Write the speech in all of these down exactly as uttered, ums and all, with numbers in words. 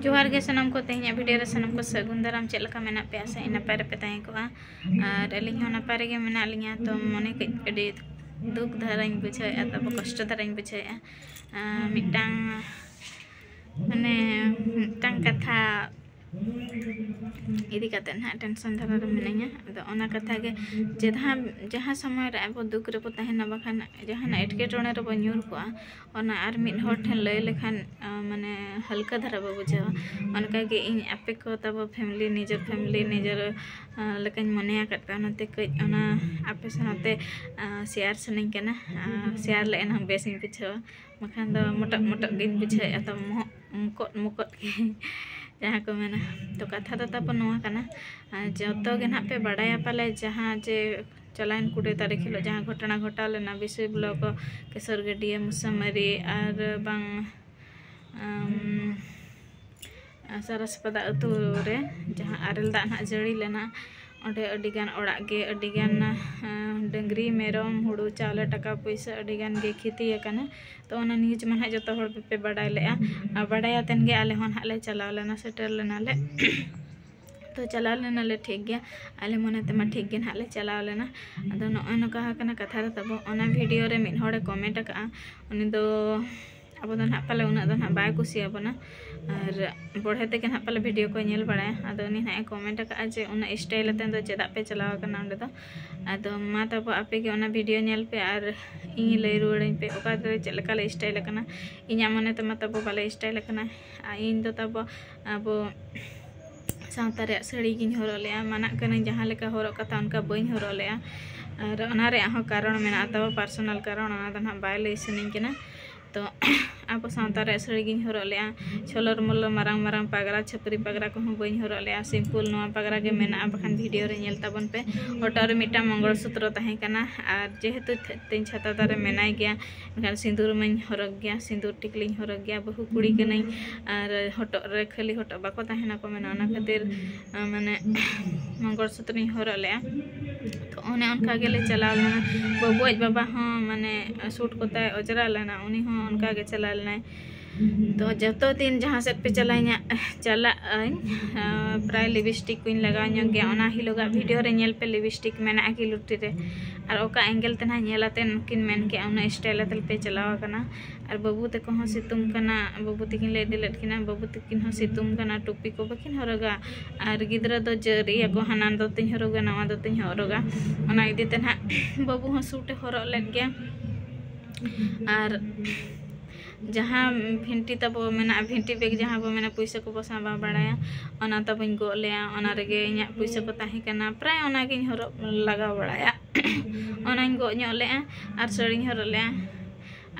ᱡᱚᱦᱟᱨ ᱜᱮ ᱥᱟᱱᱟᱢ ᱠᱚ, ᱛᱮᱦᱮᱧᱟᱜ ᱵᱷᱤᱰᱤᱭᱳ ᱨᱮ ᱥᱟᱱᱟᱢ ᱠᱚ ᱥᱟᱹᱜᱩᱱ ᱫᱟᱨᱟᱢ᱾ ᱪᱮᱫ ᱞᱮᱠᱟ ᱢᱮᱱᱟᱜ ᱯᱮᱭᱟ? ᱟᱥᱟᱭᱟᱹᱧ ᱱᱟᱯᱟᱭ ᱨᱮᱯᱮ ᱛᱟᱦᱮᱸ ᱠᱚᱜᱼᱟ᱾ ᱟᱨ ᱟᱹᱞᱤᱧ ᱦᱚᱸ ᱱᱟᱯᱟᱭ ᱨᱮᱜᱮ ᱢᱮᱱᱟᱜ ᱞᱤᱧᱟ᱾ ᱛᱚ ᱢᱚᱱᱮ ᱠᱟᱹᱡ ᱟᱹᱰᱤ ᱫᱩᱠ ᱫᱷᱟᱨᱟᱧ ᱵᱩᱡᱷᱟᱹᱣᱮᱫᱼᱟ, ᱛᱟᱯᱚᱨ ᱠᱚᱥᱴᱚ ᱫᱷᱟᱨᱟᱧ ᱵᱩᱡᱷᱟᱹᱣᱮᱫᱼᱟ᱾ ᱟᱨ ᱢᱤᱫᱴᱟᱝ ᱢᱟᱱᱮ ᱢᱤᱫᱴᱟᱝ ᱠᱟᱛᱷᱟ ᱤᱫᱤ ᱠᱟᱛᱮ ᱱᱟᱦᱟᱜ ᱴᱮᱱᱥᱚᱱ ᱫᱷᱟᱨᱟ ᱨᱮ ᱢᱤᱱᱟᱹᱧᱟ᱾ ᱟᱫᱚ ᱚᱱᱟ ᱠᱟᱛᱷᱟ ᱜᱮ, ᱡᱟᱦᱟᱸ ᱡᱟᱦᱟᱸ ᱥᱚᱢᱚᱭ ᱨᱮ ᱟᱵᱚ ᱫᱩᱠ ᱨᱮᱵᱚ ᱛᱟᱦᱮᱱᱟ, ᱵᱟᱠᱷᱟᱱ ᱡᱟᱦᱟᱱᱟᱜ ᱮᱴᱠᱮᱴᱚᱬᱮ ᱨᱮᱵᱚ ᱧᱩᱨ ᱠᱚᱜᱼᱟ, ᱚᱱᱟ ᱟᱨ ᱢᱤᱫ ᱦᱚᱲ ᱴᱷᱮᱱ ᱞᱟᱹᱭ ᱞᱮᱠᱷᱟᱱ ᱢᱟᱱᱮ ᱦᱟᱞᱠᱟ ᱫᱷᱟᱨᱟ ᱵᱚ ᱵᱩᱡᱷᱟᱹᱣᱟ᱾ ᱚᱱᱠᱟᱜᱮ ᱤᱧ ᱟᱯᱮ ᱠᱚ ᱛᱟᱵᱚ ᱯᱷᱮᱢᱮᱞᱤ, ᱱᱤᱡᱮᱨ ᱯᱷᱮᱢᱮᱞᱤ ᱱᱤᱡᱮᱨ ᱞᱮᱠᱟᱧ ᱢᱚᱱᱮ ᱟᱠᱟᱫ ᱯᱮᱭᱟ, ᱚᱱᱟᱛᱮ ᱠᱟᱹᱡ ᱚᱱᱟ ᱟᱯᱮ ᱥᱟᱶᱛᱮ ᱥᱮᱭᱟᱨ ᱥᱟᱱᱟᱧ ᱠᱟᱱᱟ᱾ ᱥᱮᱭᱟᱨ ᱞᱮ ᱮᱱᱟᱝ ᱵᱮᱥᱤᱧ ᱵᱩᱡᱷᱟᱹᱣᱟ, ᱵᱟᱠᱷᱟᱱ ᱫᱚ ᱢᱚᱴᱚᱜ ᱢᱚᱴᱚᱜ ᱜᱤᱧ ᱵᱩᱡᱷᱟᱹᱣᱮᱫᱼᱟ, ᱛᱚ ᱢᱚᱦᱚᱜ ᱢᱚᱠᱚᱫ ᱢᱚᱠᱚᱫ ᱜᱮ ᱡᱟᱦᱟᱸ ᱠᱚ ᱢᱮᱱᱟ᱾ ᱛᱚ ᱠᱟᱛᱷᱟ ᱫᱚ ᱛᱟᱵᱚ ᱱᱚᱣᱟ ᱠᱟᱱᱟ, ᱟᱨ ᱡᱚᱛᱚ ᱜᱮ ᱱᱟᱦᱟᱜ ᱯᱮ ᱵᱟᱰᱟᱭᱟ ᱯᱟᱞᱮ, ᱡᱟᱦᱟᱸ ᱡᱮ ᱪᱟᱞᱟᱣᱮᱱ ᱠᱩᱲᱤ ᱛᱟᱹᱨᱤᱠᱷ ᱦᱤᱞᱳᱜ ᱡᱟᱦᱟᱸ ᱜᱷᱚᱴᱚᱱᱟ ᱜᱷᱚᱴᱟᱣ ᱞᱮᱱᱟ ᱵᱤᱥᱩᱭ ᱵᱞᱚᱠ ᱠᱮᱥᱚᱨ ᱜᱟᱹᱰᱭᱟᱹ ᱢᱩᱥᱟᱢᱟᱨᱤ ᱟᱨ ᱵᱟᱝ ᱥᱟᱨᱟᱥᱯᱟᱫᱟ ᱟᱹᱛᱩ ᱨᱮ ᱡᱟᱦᱟᱸ ᱟᱨᱮᱞ ᱫᱟᱜ ᱱᱟᱦᱟᱜ ᱡᱟᱹᱲᱤ ᱞᱮᱱᱟ, ᱚᱸᱰᱮ ᱟᱹᱰᱤᱜᱟᱱ ᱚᱲᱟᱜ ᱜᱮ, ᱟᱹᱰᱤᱜᱟᱱ ᱰᱟᱹᱝᱨᱤ, ᱢᱮᱨᱚᱢ, ᱦᱩᱲᱩ ᱪᱟᱣᱞᱮ, ᱴᱟᱠᱟ ᱯᱩᱭᱥᱟᱹ ᱟᱹᱰᱤᱜᱟᱱ ᱜᱮ ᱠᱷᱤᱛᱤ ᱟᱠᱟᱱᱟ᱾ ᱛᱚ ᱚᱱᱟ ᱱᱤᱭᱩᱡᱽ ᱢᱟ ᱱᱟᱦᱟᱜ ᱡᱚᱛᱚ ᱦᱚᱲ ᱯᱮ ᱵᱟᱰᱟᱭ ᱞᱮᱜᱼᱟ᱾ ᱟᱨ ᱵᱟᱰᱟᱭ ᱟᱛᱮᱱ ᱜᱮ ᱟᱞᱮ ᱦᱚᱸ ᱱᱟᱦᱟᱜ ᱞᱮ ᱪᱟᱞᱟᱣ ᱞᱮᱱᱟ, ᱥᱮᱴᱮᱨ ᱞᱮᱱᱟᱞᱮ᱾ ᱛᱚ ᱪᱟᱞᱟᱣ ᱞᱮᱱᱟᱞᱮ, ᱴᱷᱤᱠ ᱜᱮᱭᱟ, ᱟᱞᱮ ᱢᱚᱱᱮ ᱛᱮᱢᱟ ᱴᱷᱤᱠ ᱜᱮ ᱱᱟᱦᱟᱜ ᱞᱮ ᱪᱟᱞᱟᱣ ᱞᱮᱱᱟ᱾ ᱟᱫᱚ ᱱᱚᱜᱼᱚᱭ ᱱᱚᱝᱠᱟ ᱟᱠᱟᱱᱟ ᱠᱟᱛᱷᱟ ᱫᱚ ᱛᱟᱵᱚ᱾ ᱚᱱᱟ ᱵᱷᱤᱰᱤᱭᱳ ᱨᱮ ᱢᱤᱫ ᱦᱚᱲᱮ ᱠᱚᱢᱮᱱᱴ ᱟᱠᱟᱫᱼᱟ, ᱩᱱᱤ ᱫᱚ ᱟᱵᱚ ᱫᱚ ᱱᱟᱦᱟᱜ ᱯᱟᱞᱮ ᱩᱱᱟᱹᱜ ᱫᱚ ᱱᱟᱦᱟᱜ ᱵᱟᱭ ᱠᱩᱥᱤᱭᱟᱵᱚᱱᱟ᱾ ᱟᱨ ᱵᱚᱲᱦᱮ ᱛᱮᱜᱮ ᱱᱟᱦᱟᱜ ᱯᱟᱞᱮ ᱵᱷᱤᱰᱤᱭᱳ ᱠᱚᱭ ᱧᱮᱞ ᱵᱟᱲᱟᱭᱟ᱾ ᱟᱫᱚ ᱩᱱᱤ ᱱᱟᱦᱟᱜ ᱮ ᱠᱚᱢᱮᱱᱴ ᱟᱠᱟᱫᱼᱟ ᱡᱮ ᱩᱱᱟᱹᱜ ᱥᱴᱟᱭᱤᱞ ᱟᱛᱮᱫ ᱫᱚ ᱪᱮᱫᱟᱜ ᱯᱮ ᱪᱟᱞᱟᱣ ᱟᱠᱟᱱᱟ ᱚᱸᱰᱮ ᱫᱚ᱾ ᱟᱫᱚ ᱢᱟ ᱛᱟᱵᱚ ᱟᱯᱮ ᱜᱮ ᱚᱱᱟ ᱵᱷᱤᱰᱤᱭᱳ ᱧᱮᱞ ᱯᱮ ᱟᱨ ᱤᱧ ᱞᱟᱹᱭ ᱨᱩᱣᱟᱹᱲᱟᱹᱧ ᱯᱮ ᱚᱠᱟ ᱨᱮ ᱪᱮᱫ ᱞᱮᱠᱟ ᱞᱮ ᱥᱴᱟᱭᱤᱞ ᱟᱠᱟᱱᱟ᱾ ᱤᱧᱟᱹᱜ ᱢᱚᱱᱮ ᱛᱮᱢᱟ ᱛᱟᱵᱚ ᱵᱟᱞᱮ ᱥᱴᱟᱭᱤᱞ ᱟᱠᱟᱱᱟ᱾ ᱟᱨ ᱤᱧ ᱫᱚ ᱛᱟᱵᱚ ᱟᱵᱚ ᱥᱟᱶᱛᱟ ᱨᱮᱭᱟᱜ ᱥᱟᱹᱲᱤ ᱜᱤᱧ ᱦᱚᱨᱚᱜ ᱞᱮᱜᱼᱟ᱾ ᱢᱟᱱᱟᱜ ᱠᱟᱹᱱᱟᱹᱧ ᱡᱟᱦᱟᱸ ᱞᱮᱠᱟ ᱦᱚᱨᱚᱜ ᱠᱟᱛᱷᱟ ᱚᱱᱠᱟ ᱵᱟᱹᱧ ᱦᱚᱨᱚᱜ ᱞᱮᱜᱼᱟ᱾ ᱟᱨ ᱚᱱᱟ ᱨᱮᱭᱟᱜ ᱦᱚᱸ ᱠᱟᱨᱚᱱ ᱢᱮᱱᱟᱜᱼᱟ ᱛᱟᱵᱚ, ᱯᱟᱨᱥᱚᱱᱟᱞ ᱠᱟᱨᱚᱱ, ᱚᱱᱟ ᱫᱚ ᱱᱟᱦᱟᱜ ᱵᱟᱭ ᱞᱟᱹᱭ ᱥᱟᱱᱟᱧ ᱠᱟᱱᱟ᱾ ᱛᱚ ᱟᱵᱚ ᱥᱟᱶᱛᱟ ᱨᱮᱭᱟᱜ ᱥᱟᱹᱲᱤ ᱜᱤᱧ ᱦᱚᱨᱚᱜ ᱞᱮᱜᱼᱟ᱾ ᱪᱷᱚᱞᱚᱨ ᱢᱚᱞᱚᱨ ᱢᱟᱨᱟᱝ ᱢᱟᱨᱟᱝ ᱯᱟᱜᱽᱨᱟ, ᱪᱷᱟᱹᱯᱨᱤ ᱯᱟᱜᱽᱨᱟ ᱠᱚᱦᱚᱸ ᱵᱟᱹᱧ ᱦᱚᱨᱚᱜ ᱞᱮᱜᱼᱟ᱾ ᱥᱤᱢᱯᱩᱞ ᱱᱚᱣᱟ ᱯᱟᱜᱽᱨᱟ ᱜᱮ ᱢᱮᱱᱟᱜᱼᱟ, ᱵᱟᱠᱷᱟᱱ ᱵᱷᱤᱰᱤᱭᱳ ᱨᱮ ᱧᱮᱞ ᱛᱟᱵᱚᱱ ᱯᱮ᱾ ᱦᱚᱴᱚᱜ ᱨᱮ ᱢᱤᱫᱴᱟᱝ ᱢᱚᱝᱜᱚᱞ ᱥᱩᱛᱨᱚ ᱛᱟᱦᱮᱸ ᱠᱟᱱᱟ᱾ ᱟᱨ ᱡᱮᱦᱮᱛᱩ ᱛᱮᱧ ᱪᱷᱟᱛᱟ ᱫᱟᱨᱮ ᱢᱮᱱᱟᱭ ᱜᱮᱭᱟ, ᱮᱱᱠᱷᱟᱱ ᱥᱤᱸᱫᱩᱨ ᱢᱟᱧ ᱦᱚᱨᱚᱜᱽ ᱜᱮᱭᱟ, ᱥᱤᱸᱫᱩᱨ ᱴᱤᱠᱞᱤᱧ ᱦᱚᱨᱚᱜᱽ ᱜᱮᱭᱟ᱾ ᱵᱟᱹᱦᱩ ᱠᱩᱲᱤ ᱠᱟᱹᱱᱟᱹᱧ ᱟᱨ ᱦᱚᱴᱚᱜ ᱨᱮ ᱠᱷᱟᱹᱞᱤ ᱦᱚᱴᱚᱜ ᱵᱟᱠᱚ ᱛᱟᱦᱮᱱᱟ ᱠᱚ ᱢᱮᱱᱟ, ᱚᱱᱟ ᱠᱷᱟᱹᱛᱤᱨ ᱢᱟᱱᱮ ᱢᱚᱝᱜᱚᱞ ᱥᱩᱛᱨᱚᱧ ᱦᱚᱨᱚᱜ ᱞᱮᱜᱼᱟ᱾ ᱛᱚ ᱚᱱᱮ ᱚᱱᱠᱟ ᱜᱮᱞᱮ ᱪᱟᱞᱟᱣ ᱞᱮᱱᱟ᱾ ᱵᱟᱹᱵᱩ ᱟᱡ ᱵᱟᱵᱟ ᱦᱚᱸ ᱢᱟᱱᱮ ᱥᱩᱴ ᱠᱚᱛᱟᱭ ᱚᱡᱽᱨᱟ ᱞᱮᱱᱟ, ᱩᱱᱤ ᱦᱚᱸ ᱚᱱᱠᱟ ᱜᱮ ᱪᱟᱞᱟᱣ ᱞᱮᱱᱟᱭ᱾ ᱛᱚ ᱡᱚᱛᱚ ᱫᱤᱱ ᱡᱟᱦᱟᱸ ᱥᱮᱫ ᱯᱮ ᱪᱟᱞᱟᱜ ᱤᱧᱟᱹᱜ ᱪᱟᱞᱟᱜ ᱟᱹᱧ, ᱯᱨᱟᱭ ᱞᱤᱯᱥᱴᱤᱠ ᱠᱚᱧ ᱞᱟᱜᱟᱣ ᱧᱚᱜ ᱜᱮᱭᱟ᱾ ᱚᱱᱟ ᱦᱤᱞᱳᱜᱟᱜ ᱵᱷᱤᱰᱤᱭᱳ ᱨᱮ ᱧᱮᱞ ᱯᱮ, ᱞᱤᱯᱥᱴᱤᱠ ᱢᱮᱱᱟᱜᱼᱟ ᱠᱤ ᱞᱩᱴᱤ ᱨᱮ, ᱟᱨ ᱚᱠᱟ ᱮᱝᱜᱮᱞ ᱛᱮ ᱱᱟᱦᱟᱜ ᱧᱮᱞ ᱟᱛᱮ ᱱᱩᱠᱤᱱ ᱢᱮᱱ ᱠᱮᱜᱼᱟ ᱩᱱᱟᱹᱜ ᱥᱴᱟᱭᱤᱞ ᱟᱛᱮ ᱯᱮ ᱪᱟᱞᱟᱣ ᱟᱠᱟᱱᱟ᱾ ᱟᱨ ᱵᱟᱹᱵᱩ ᱛᱟᱠᱚ ᱦᱚᱸ ᱥᱤᱛᱩᱝ ᱠᱟᱱᱟ, ᱵᱟᱹᱵᱩ ᱛᱟᱹᱠᱤᱱ ᱞᱮ ᱤᱫᱤ ᱞᱮᱫ ᱠᱤᱱᱟ, ᱵᱟᱹᱵᱩ ᱛᱟᱹᱠᱤᱱ ᱦᱚᱸ ᱥᱤᱛᱩᱝ ᱠᱟᱱᱟ, ᱴᱩᱯᱤ ᱠᱚ ᱵᱟᱹᱠᱤᱱ ᱦᱚᱨᱚᱜᱟ᱾ ᱟᱨ ᱜᱤᱫᱽᱨᱟᱹ ᱫᱚ ᱡᱟᱹᱨᱤᱭᱟᱠᱚ, ᱦᱟᱱᱟ ᱫᱚᱛᱚᱧ ᱦᱚᱨᱚᱜᱟ, ᱱᱟᱣᱟ ᱫᱚᱛᱚᱧ ᱦᱚᱨᱚᱜᱟ᱾ ᱚᱱᱟ ᱤᱫᱤ ᱛᱮ ᱱᱟᱦᱟᱜ ᱵᱟᱹᱵᱩ ᱦᱚᱸ ᱥᱩᱴ ᱮ ᱦᱚᱨᱚᱜ ᱞᱮᱫ ᱜᱮᱭᱟ᱾ ᱟᱨ ᱡᱟᱦᱟᱸ ᱵᱷᱤᱱᱴᱤ ᱛᱟᱵᱚ ᱢᱮᱱᱟᱜᱼᱟ, ᱵᱷᱤᱱᱴᱤ ᱵᱮᱜᱽ ᱡᱟᱦᱟᱸ ᱵᱚ ᱢᱮᱱᱟ ᱯᱩᱭᱥᱟᱹ ᱠᱚᱵᱚ ᱥᱟᱢᱵᱟᱣ ᱵᱟᱲᱟᱭᱟ, ᱚᱱᱟ ᱛᱟᱵᱚᱧ ᱜᱚᱜ ᱞᱮᱜᱼᱟ᱾ ᱚᱱᱟ ᱨᱮᱜᱮ ᱤᱧᱟᱹᱜ ᱯᱩᱭᱥᱟᱹ ᱠᱚ ᱛᱟᱦᱮᱸ ᱠᱟᱱᱟ, ᱯᱨᱟᱭ ᱚᱱᱟᱜᱤᱧ ᱦᱚᱨᱚᱜ ᱞᱟᱜᱟᱣ ᱵᱟᱲᱟᱭᱟ᱾ ᱚᱱᱟᱧ ᱜᱚᱜ ᱧᱚᱜ ᱞᱮᱜᱼᱟ ᱟᱨ ᱥᱟᱹᱲᱤᱧ ᱦᱚᱨᱚᱜ ᱞᱮᱜᱼᱟ᱾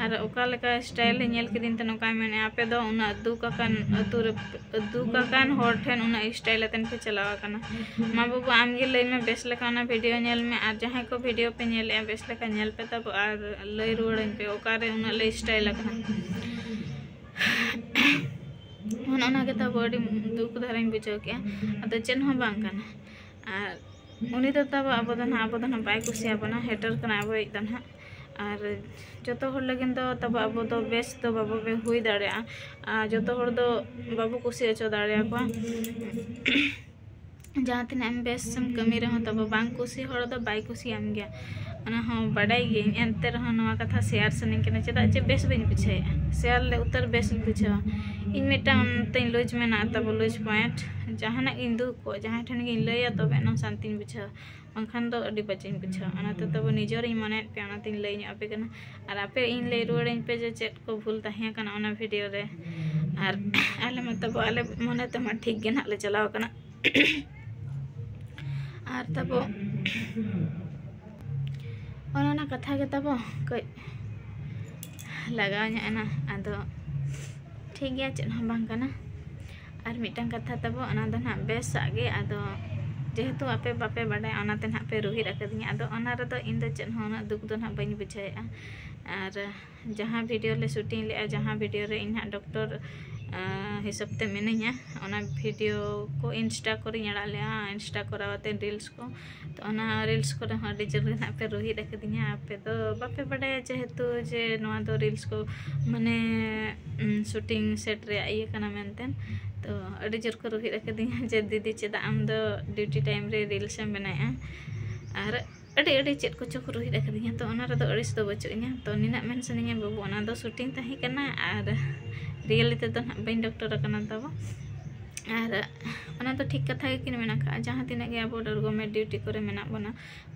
ᱟᱨ ᱚᱠᱟ ᱞᱮᱠᱟ ᱥᱴᱟᱭᱤᱞ ᱧᱮᱞ ᱠᱤᱫᱤᱧ ᱛᱮ ᱱᱚᱝᱠᱟᱭ ᱢᱮᱱᱮᱜᱼᱟ, ᱟᱯᱮ ᱫᱚ ᱩᱱᱟᱹᱜ ᱫᱩᱠ ᱟᱠᱟᱱ ᱟᱹᱛᱩ ᱨᱮ, ᱫᱩᱠ ᱟᱠᱟᱱ ᱦᱚᱲ ᱴᱷᱮᱱ ᱩᱱᱟᱹᱜ ᱥᱴᱟᱭᱤᱞ ᱟᱛᱮᱱ ᱯᱮ ᱪᱟᱞᱟᱣ ᱟᱠᱟᱱᱟ᱾ ᱢᱟ ᱵᱟᱹᱵᱩ, ᱟᱢ ᱜᱮ ᱞᱟᱹᱭ ᱢᱮ, ᱵᱮᱥ ᱞᱮᱠᱟ ᱚᱱᱟ ᱵᱷᱤᱰᱤᱭᱳ ᱧᱮᱞ ᱢᱮ, ᱟᱨ ᱡᱟᱦᱟᱸᱭ ᱠᱚ ᱵᱷᱤᱰᱤᱭᱳ ᱯᱮ ᱧᱮᱞᱮᱜᱼᱟ, ᱵᱮᱥ ᱞᱮᱠᱟ ᱧᱮᱞ ᱯᱮ ᱛᱟᱵᱚ ᱟᱨ ᱞᱟᱹᱭ ᱨᱩᱣᱟᱹᱲᱟᱹᱧ ᱯᱮ ᱚᱠᱟᱨᱮ ᱩᱱᱟᱹᱜ ᱞᱮ ᱥᱴᱟᱭᱤᱞ ᱟᱠᱟᱱᱟ᱾ ᱚᱱᱮ ᱚᱱᱟ ᱜᱮ ᱛᱟᱵᱚ ᱟᱹᱰᱤ ᱫᱩᱠ ᱫᱷᱟᱨᱟᱧ ᱵᱩᱡᱷᱟᱹᱣ ᱠᱮᱜᱼᱟ᱾ ᱟᱫᱚ ᱪᱮᱫ ᱦᱚᱸ ᱵᱟᱝ ᱠᱟᱱᱟ᱾ ᱟᱨ ᱩᱱᱤ ᱫᱚ ᱛᱟᱵᱚ, ᱟᱵᱚ ᱫᱚ ᱱᱟᱦᱟᱜ, ᱟᱵᱚ ᱫᱚ ᱱᱟᱦᱟᱜ ᱵᱟᱭ ᱠᱩᱥᱤᱭᱟᱵᱚᱱᱟ, ᱦᱮᱴᱟᱨ ᱠᱟᱱᱟ ᱟᱵᱚᱭᱤᱡ ᱫᱚ ᱱᱟᱦᱟᱜ᱾ ᱟᱨ ᱡᱚᱛᱚ ᱦᱚᱲ ᱞᱟᱹᱜᱤᱫ ᱫᱚ ᱛᱟᱵᱚ ᱟᱵᱚ ᱫᱚ ᱵᱮᱥ ᱫᱚ ᱵᱟᱵᱚ ᱦᱩᱭ ᱫᱟᱲᱮᱭᱟᱜᱼᱟ᱾ ᱟᱨ ᱡᱚᱛᱚ ᱦᱚᱲ ᱫᱚ ᱵᱟᱵᱚ ᱠᱩᱥᱤ ᱦᱚᱪᱚ ᱫᱟᱲᱮᱭᱟᱠᱚᱣᱟ᱾ ᱡᱟᱦᱟᱸ ᱛᱤᱱᱟᱹᱜ ᱮᱢ ᱵᱮᱥ ᱮᱢ ᱠᱟᱹᱢᱤ ᱨᱮᱦᱚᱸ ᱛᱟᱵᱚ ᱵᱟᱝ ᱠᱩᱥᱤ ᱦᱚᱲ ᱫᱚ ᱵᱟᱭ ᱠᱩᱥᱤᱭᱟᱢ ᱜᱮᱭᱟ, ᱚᱱᱟ ᱦᱚᱸ ᱵᱟᱰᱟᱭ ᱜᱤᱭᱟᱹᱧ᱾ ᱮᱱᱛᱮ ᱨᱮᱦᱚᱸ ᱱᱚᱣᱟ ᱠᱟᱛᱷᱟ ᱥᱮᱭᱟᱨ ᱥᱟᱱᱟᱧ ᱠᱟᱱᱟ, ᱪᱮᱫᱟᱜ ᱪᱮ ᱵᱮᱥ ᱵᱟᱹᱧ ᱵᱩᱡᱷᱟᱹᱣᱮᱫᱼᱟ᱾ ᱥᱮᱭᱟᱨ ᱞᱮ ᱩᱛᱟᱹᱨ ᱵᱮᱥ ᱤᱧ ᱵᱩᱡᱷᱟᱹᱣᱟ᱾ ᱤᱧ ᱢᱤᱫᱴᱟᱝ ᱛᱤᱧ ᱞᱩᱡᱽ ᱢᱮᱱᱟᱜᱼᱟ ᱛᱟᱵᱚ, ᱞᱩᱡᱽ ᱯᱚᱭᱮᱱᱴ᱾ ᱡᱟᱦᱟᱱᱟᱜ ᱜᱤᱧ ᱫᱩᱠ ᱠᱚᱜ, ᱡᱟᱦᱟᱸᱭ ᱴᱷᱮᱱ ᱜᱤᱧ ᱞᱟᱹᱭᱟ ᱛᱚᱵᱮ ᱮᱱᱟᱝ ᱥᱟᱱᱛᱤᱧ ᱵᱩᱡᱷᱟᱹᱣᱟ, ᱵᱟᱝᱠᱷᱟᱱ ᱫᱚ ᱟᱹᱰᱤ ᱵᱟᱡᱮᱧ ᱵᱩᱡᱷᱟᱹᱣᱟ᱾ ᱚᱱᱟᱛᱮ ᱛᱟᱵᱚ ᱱᱤᱡᱮᱨᱤᱧ ᱢᱚᱱᱮᱭᱮᱫ ᱯᱮᱭᱟ, ᱚᱱᱟᱛᱤᱧ ᱞᱟᱹᱭ ᱧᱚᱜ ᱟᱯᱮ ᱠᱟᱱᱟ᱾ ᱟᱨ ᱟᱯᱮ ᱤᱧ ᱞᱟᱹᱭ ᱨᱩᱣᱟᱹᱲᱟᱹᱧ ᱯᱮ ᱡᱮ ᱪᱮᱫ ᱠᱚ ᱵᱷᱩᱞ ᱛᱟᱦᱮᱸ ᱠᱟᱱᱟ ᱚᱱᱟ ᱵᱷᱤᱰᱤᱭᱳ ᱨᱮ᱾ ᱟᱨ ᱟᱞᱮ ᱢᱟ ᱛᱟᱵᱚ ᱟᱞᱮ ᱢᱚᱱᱮ ᱛᱮᱢᱟ ᱴᱷᱤᱠ ᱜᱮ ᱱᱟᱦᱟᱜ ᱞᱮ ᱪᱟᱞᱟᱣ ᱠᱟᱱᱟ᱾ ᱟᱨ ᱛᱟᱵᱚ ᱚᱱᱮ ᱚᱱᱟ ᱠᱟᱛᱷᱟ ᱜᱮ ᱛᱟᱵᱚ ᱠᱟᱹᱡ ᱞᱟᱜᱟᱣ ᱧᱚᱜ ᱮᱱᱟ᱾ ᱟᱫᱚ ᱴᱷᱤᱠ ᱜᱮᱭᱟ, ᱪᱮᱫ ᱦᱚᱸ ᱵᱟᱝ ᱠᱟᱱᱟ᱾ ᱟᱨ ᱢᱤᱫᱴᱟᱝ ᱠᱟᱛᱷᱟ ᱛᱟᱵᱚ, ᱚᱱᱟ ᱫᱚ ᱱᱟᱦᱟᱜ ᱵᱮᱥᱟᱜ ᱜᱮ᱾ ᱟᱫᱚ ᱡᱮᱦᱮᱛᱩ ᱟᱯᱮ ᱵᱟᱯᱮ ᱵᱟᱰᱟᱭᱟ, ᱚᱱᱟᱛᱮ ᱱᱟᱦᱟᱜ ᱯᱮ ᱨᱩᱦᱤᱫ ᱟᱠᱟᱫᱤᱧᱟ᱾ ᱟᱫᱚ ᱚᱱᱟ ᱨᱮᱫᱚ ᱤᱧ ᱫᱚ ᱪᱮᱫ ᱦᱚᱸ ᱩᱱᱟᱹᱜ ᱫᱩᱠ ᱫᱚ ᱱᱟᱦᱟᱜ ᱵᱟᱹᱧ ᱵᱩᱡᱷᱟᱹᱣᱮᱫᱼᱟ᱾ ᱟᱨ ᱡᱟᱦᱟᱸ ᱵᱷᱤᱰᱤᱭᱳ ᱞᱮ ᱥᱩᱴᱤᱝ ᱞᱮᱫᱼᱟ, ᱡᱟᱦᱟᱸ ᱵᱷᱤᱰᱤᱭᱳ ᱨᱮ ᱤᱧ ᱱᱟᱦᱟᱜ ᱰᱚᱠᱴᱚᱨ ᱦᱤᱥᱟᱹᱵ ᱛᱮ ᱢᱤᱱᱟᱹᱧᱟ᱾ ᱚᱱᱟ ᱵᱷᱤᱰᱤᱭᱳ ᱠᱚ ᱤᱱᱥᱴᱟ ᱠᱚᱨᱮᱧ ᱟᱲᱟᱜ ᱞᱮᱜᱼᱟ, ᱤᱱᱥᱴᱟ ᱠᱚᱨᱟᱣ ᱟᱛᱮ ᱨᱤᱞᱥ ᱠᱚ᱾ ᱛᱚ ᱚᱱᱟ ᱨᱤᱞᱥ ᱠᱚᱨᱮ ᱦᱚᱸ ᱟᱹᱰᱤ ᱡᱳᱨ ᱜᱮ ᱱᱟᱦᱟᱜ ᱯᱮ ᱨᱩᱦᱤᱫ ᱟᱠᱟᱫᱤᱧᱟ᱾ ᱟᱯᱮ ᱫᱚ ᱵᱟᱯᱮ ᱵᱟᱰᱟᱭᱟ ᱡᱮᱦᱮᱛᱩ ᱡᱮ ᱱᱚᱣᱟ ᱫᱚ ᱨᱤᱞᱥ ᱠᱚ ᱢᱟᱱᱮ ᱥᱩᱴᱤᱝ ᱥᱮᱴ ᱨᱮᱭᱟᱜ ᱤᱭᱟᱹ ᱠᱟᱱᱟ ᱢᱮᱱᱛᱮ᱾ ᱛᱚ ᱟᱹᱰᱤ ᱡᱳᱨ ᱠᱚ ᱨᱩᱦᱤᱫ ᱟᱠᱟᱫᱤᱧᱟ ᱡᱮ ᱫᱤᱫᱤ ᱪᱮᱫᱟᱜ ᱟᱢ ᱫᱚ ᱰᱤᱭᱩᱴᱤ ᱴᱟᱭᱤᱢ ᱨᱮ ᱨᱤᱞᱥ ᱮᱢ ᱵᱮᱱᱟᱣᱮᱫᱼᱟ᱾ ᱟᱨ ᱟᱹᱰᱤ ᱟᱹᱰᱤ ᱪᱮᱫ ᱠᱚᱪᱚ ᱠᱚ ᱨᱩᱦᱤᱫ ᱟᱠᱟᱫᱤᱧᱟ᱾ ᱛᱚ ᱚᱱᱟ ᱨᱮᱫᱚ ᱟᱹᱲᱤᱥ ᱫᱚ ᱵᱟᱹᱪᱩᱜ ᱤᱧᱟ᱾ ᱛᱚ ᱱᱤᱱᱟᱹᱜ ᱢᱮᱱ ᱥᱟᱱᱟᱧᱟ ᱵᱟᱹᱵᱩ, ᱚᱱᱟ ᱫᱚ ᱥᱩᱴᱤᱝ ᱛᱟᱦᱮᱸ ᱠᱟᱱᱟ ᱟᱨ ᱨᱤᱭᱮᱞᱤ ᱛᱮᱫᱚ ᱱᱟᱦᱟᱜ ᱵᱟᱹᱧ ᱰᱚᱠᱴᱚᱨ ᱟᱠᱟᱱᱟ ᱛᱟᱵᱚ᱾ ᱟᱨ ᱚᱱᱟ ᱫᱚ ᱴᱷᱤᱠ ᱠᱟᱛᱷᱟ ᱜᱮᱠᱤᱱ ᱢᱮᱱ ᱟᱠᱟᱫᱼᱟ, ᱡᱟᱦᱟᱸ ᱛᱤᱱᱟᱹᱜ ᱜᱮ ᱟᱵᱚ ᱜᱚᱨᱢᱮᱱᱴ ᱰᱤᱭᱩᱴᱤ ᱠᱚᱨᱮ ᱢᱮᱱᱟᱜ ᱵᱚᱱᱟ,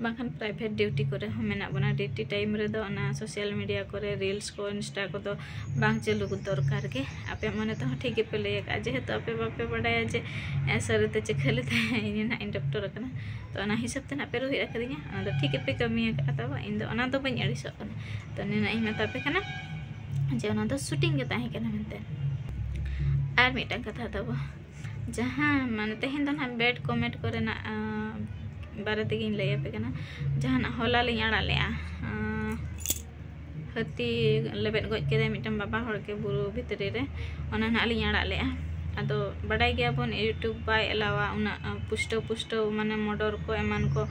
ᱵᱟᱝᱠᱷᱟᱱ ᱯᱨᱟᱭᱵᱷᱮᱴ ᱰᱤᱭᱩᱴᱤ ᱠᱚᱨᱮ ᱦᱚᱸ ᱢᱮᱱᱟᱜ ᱵᱚᱱᱟ, ᱰᱤᱭᱩᱴᱤ ᱴᱟᱭᱤᱢ ᱨᱮᱫᱚ ᱚᱱᱟ ᱥᱳᱥᱟᱞ ᱢᱤᱰᱤᱭᱟ ᱠᱚᱨᱮ ᱨᱤᱞᱥ ᱠᱚ, ᱤᱱᱥᱴᱟ ᱠᱚᱫᱚ ᱵᱟᱝ ᱪᱟᱹᱞᱩ ᱫᱚᱨᱠᱟᱨ ᱜᱮ᱾ ᱟᱯᱮ ᱢᱚᱱᱮ ᱛᱮᱦᱚᱸ ᱴᱷᱤᱠ ᱜᱮᱯᱮ ᱞᱟᱹᱭ ᱟᱠᱟᱫᱼᱟ, ᱡᱮᱦᱮᱛᱩ ᱟᱯᱮ ᱵᱟᱯᱮ ᱵᱟᱰᱟᱭᱟ ᱡᱮ ᱮ, ᱥᱟᱹᱨᱤᱛᱮ ᱪᱮ ᱠᱷᱟᱹᱞᱤ ᱛᱮ ᱤᱧ ᱱᱟᱦᱟᱜ ᱤᱧ ᱰᱚᱠᱴᱚᱨ ᱟᱠᱟᱱᱟ᱾ ᱛᱚ ᱚᱱᱟ ᱦᱤᱥᱟᱹᱵ ᱛᱮ ᱱᱟᱦᱟᱜ ᱯᱮ ᱨᱩᱦᱤᱫ ᱟᱠᱟᱫᱤᱧᱟ, ᱚᱱᱟ ᱫᱚ ᱴᱷᱤᱠ ᱜᱮᱯᱮ ᱠᱟᱹᱢᱤ ᱟᱠᱟᱫᱼᱟ ᱛᱟᱵᱚ᱾ ᱤᱧ ᱫᱚ ᱚᱱᱟ ᱫᱚ ᱵᱟᱹᱧ ᱟᱹᱲᱤᱥᱚᱜ ᱠᱟᱱᱟ᱾ ᱛᱚ ᱱᱤᱱᱟᱹᱜ ᱤᱧ ᱢᱮᱛᱟ ᱯᱮ ᱠᱟᱱᱟ ᱡᱮ ᱚᱱᱟ ᱫᱚ ᱥᱩᱴᱤᱝ ᱜᱮ ᱛᱟᱦᱮᱸ ᱠᱟᱱᱟ ᱢᱮᱱᱛᱮ᱾ ᱟᱨ ᱢᱤᱫᱴᱟᱝ ᱠᱟᱛᱷᱟ ᱛᱟᱵᱚ, ᱡᱟᱦᱟᱸ ᱢᱟᱱᱮ ᱛᱮᱦᱮᱧ ᱫᱚ ᱱᱟᱦᱟᱜ ᱵᱮᱰ ᱠᱚᱢᱮᱱᱴ ᱠᱚᱨᱮᱱᱟᱜ ᱟᱸ, ᱵᱟᱨᱮ ᱛᱮᱜᱮᱧ ᱞᱟᱹᱭ ᱟᱯᱮ ᱠᱟᱱᱟ᱾ ᱡᱟᱦᱟᱱᱟᱜ ᱦᱚᱞᱟ ᱞᱤᱧ ᱟᱲᱟᱜ ᱞᱮᱜᱼᱟ, ᱟᱸ, ᱦᱟᱹᱛᱤ ᱞᱮᱵᱮᱫ ᱜᱚᱡ ᱠᱮᱫᱟᱭ ᱢᱤᱫᱴᱟᱝ ᱵᱟᱵᱟ ᱦᱚᱲ ᱜᱮ ᱵᱩᱨᱩ ᱵᱷᱤᱛᱨᱤ ᱨᱮ, ᱚᱱᱟ ᱱᱟᱦᱟᱜ ᱞᱤᱧ ᱟᱲᱟᱜ ᱞᱮᱜᱼᱟ᱾ ᱟᱫᱚ ᱵᱟᱰᱟᱭ ᱜᱮᱭᱟᱵᱚᱱ YouTube ᱵᱟᱭ ᱮᱞᱟᱣᱟ ᱩᱱᱟᱹᱜ ᱟᱸ, ᱯᱩᱥᱴᱟᱹᱣ ᱯᱩᱥᱴᱟᱹᱣ ᱢᱟᱱᱮ ᱢᱚᱰᱚᱨ ᱠᱚ ᱮᱢᱟᱱ ᱠᱚ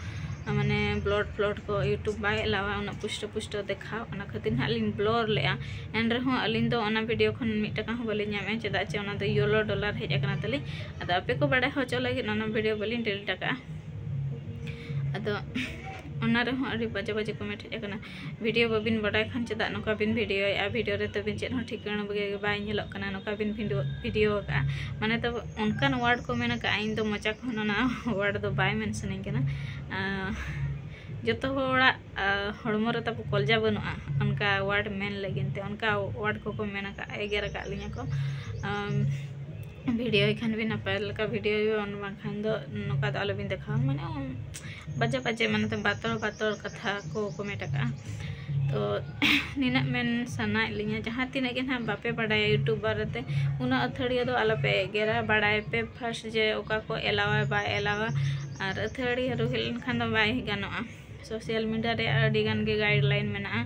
ᱢᱟᱱᱮ ᱵᱞᱚᱰ ᱯᱷᱞᱚᱰ ᱠᱚ YouTube ᱵᱟᱭ ᱮᱞᱟᱣᱟ ᱩᱱᱟᱹᱜ ᱯᱩᱥᱴᱟᱹᱣ ᱯᱩᱥᱴᱟᱹᱣ ᱫᱮᱠᱷᱟᱣ᱾ ᱚᱱᱟ ᱠᱷᱟᱹᱛᱤᱨ ᱱᱟᱦᱟᱜ ᱞᱤᱧ ᱵᱞᱚᱨ ᱞᱮᱜᱼᱟ᱾ ᱮᱱ ᱨᱮᱦᱚᱸ ᱟᱹᱞᱤᱧ ᱫᱚ ᱚᱱᱟ ᱵᱷᱤᱰᱤᱭᱳ ᱠᱷᱚᱱ ᱢᱤᱫ ᱴᱟᱠᱟ ᱦᱚᱸ ᱵᱟᱹᱞᱤᱧ ᱧᱟᱢᱮᱜᱼᱟ, ᱪᱮᱫᱟᱜ ᱪᱮ ᱚᱱᱟ ᱫᱚ ᱭᱮᱞᱳ ᱰᱚᱞᱟᱨ ᱦᱮᱡ ᱟᱠᱟᱱᱟ ᱛᱟᱹᱞᱤᱧ᱾ ᱟᱫᱚ ᱟᱯᱮ ᱠᱚ ᱵᱟᱰᱟᱭ ᱦᱚᱪᱚ ᱞᱟᱹᱜᱤᱫ ᱚᱱᱟ ᱵᱷᱤᱰᱤᱭᱳ ᱵᱟᱹᱞᱤᱧ ᱰᱤᱞᱤᱴ ᱟᱠᱟᱫᱼᱟ᱾ ᱟᱫᱚ ᱚᱱᱟ ᱨᱮᱦᱚᱸ ᱟᱹᱰᱤ ᱵᱟᱡᱮ ᱵᱟᱡᱮ ᱠᱚᱢᱮᱱᱴ ᱦᱮᱡ ᱟᱠᱟᱱᱟ, "ᱵᱷᱤᱰᱤᱭᱳ ᱵᱟᱹᱵᱤᱱ ᱵᱟᱰᱟᱭ ᱠᱷᱟᱱ ᱪᱮᱫᱟᱜ ᱱᱚᱝᱠᱟ ᱵᱤᱱ ᱵᱷᱤᱰᱤᱭᱳᱭᱮᱫᱼᱟ? ᱵᱷᱤᱰᱤᱭᱳ ᱨᱮ ᱛᱟᱹᱵᱤᱱ ᱪᱮᱫ ᱦᱚᱸ ᱴᱷᱤᱠᱟᱹᱱᱟ ᱜᱮ ᱵᱟᱭ ᱧᱮᱞᱚᱜ ᱠᱟᱱᱟ, ᱱᱚᱝᱠᱟ ᱵᱤᱱ ᱵᱷᱤᱰᱤᱭᱳ, ᱵᱷᱤᱰᱤᱭᱳ ᱟᱠᱟᱫᱼᱟ?" ᱢᱟᱱᱮ ᱛᱚ ᱚᱱᱠᱟᱱ ᱣᱟᱨᱰ ᱠᱚ ᱢᱮᱱ ᱟᱠᱟᱫᱼᱟ, ᱤᱧ ᱫᱚ ᱢᱚᱪᱟ ᱠᱷᱚᱱ ᱚᱱᱟ ᱣᱟᱨᱰ ᱫᱚ ᱵᱟᱭ ᱢᱮᱱ ᱥᱟᱱᱟᱧ ᱠᱟᱱᱟ᱾ ᱟᱸ, ᱡᱚᱛᱚ ᱦᱚᱲᱟᱜ, ᱟᱸ, ᱦᱚᱲᱢᱚ ᱨᱮ ᱛᱟᱵᱚ ᱠᱚᱞᱡᱟ ᱵᱟᱹᱱᱩᱜᱼᱟ ᱚᱱᱠᱟ ᱣᱟᱨᱰ ᱢᱮᱱ ᱞᱟᱹᱜᱤᱫ ᱛᱮ, ᱚᱱᱠᱟ ᱣᱟᱨᱰ ᱠᱚᱠᱚ ᱢᱮᱱ ᱟᱠᱟᱫᱼᱟ, ᱮᱜᱮᱨ ᱟᱠᱟᱫ ᱞᱤᱧᱟ ᱠᱚ᱾ ᱟᱢ, ᱵᱷᱤᱰᱤᱭᱳᱭ ᱠᱷᱟᱱ ᱵᱤᱱ ᱱᱟᱯᱟᱭ ᱞᱮᱠᱟ ᱵᱷᱤᱰᱤᱭᱳᱭ ᱵᱤᱱ, ᱵᱟᱝᱠᱷᱟᱱ ᱫᱚ ᱱᱚᱝᱠᱟ ᱫᱚ ᱟᱞᱚᱵᱤᱱ ᱫᱮᱠᱷᱟᱣᱟ, ᱢᱟᱱᱮ ᱩᱱ ᱵᱟᱡᱮ ᱵᱟᱡᱮ ᱢᱟᱱᱮ ᱵᱟᱛᱚᱲ ᱵᱟᱛᱚᱲ ᱠᱟᱛᱷᱟ ᱠᱚ ᱠᱚᱢᱮᱱᱴ ᱟᱠᱟᱫᱼᱟ᱾ ᱛᱚ ᱱᱤᱱᱟᱹᱜ ᱢᱮᱱ ᱥᱟᱱᱟᱭᱮᱫ ᱞᱤᱧᱟ, ᱡᱟᱦᱟᱸ ᱛᱤᱱᱟᱹᱜ ᱜᱮ ᱱᱟᱦᱟᱜ ᱵᱟᱯᱮ ᱵᱟᱰᱟᱭᱟ YouTube ᱵᱟᱨᱮᱛᱮ, ᱩᱱᱟᱹᱜ ᱟᱹᱛᱷᱟᱹᱲᱤᱭᱟᱹ ᱫᱚ ᱟᱞᱚᱯᱮ ᱮᱜᱮᱨᱟ᱾ ᱵᱟᱲᱟᱭ ᱯᱮ ᱯᱷᱟᱥᱴ ᱡᱮ ᱚᱠᱟ ᱠᱚ ᱮᱞᱟᱣᱟ ᱵᱟᱭ ᱮᱞᱟᱣᱟ, ᱟᱨ ᱟᱹᱛᱷᱟᱹᱲᱤᱭᱟᱹ ᱨᱩᱦᱤᱫ ᱞᱮᱱᱠᱷᱟᱱ ᱫᱚ ᱵᱟᱭ ᱜᱟᱱᱚᱜᱼᱟ᱾ ᱥᱳᱥᱟᱞ ᱢᱤᱰᱤᱭᱟ ᱨᱮ ᱟᱹᱰᱤ ᱜᱟᱱ ᱜᱮ ᱜᱟᱭᱤᱰ ᱞᱟᱭᱤᱱ ᱢᱮᱱᱟᱜᱼᱟ,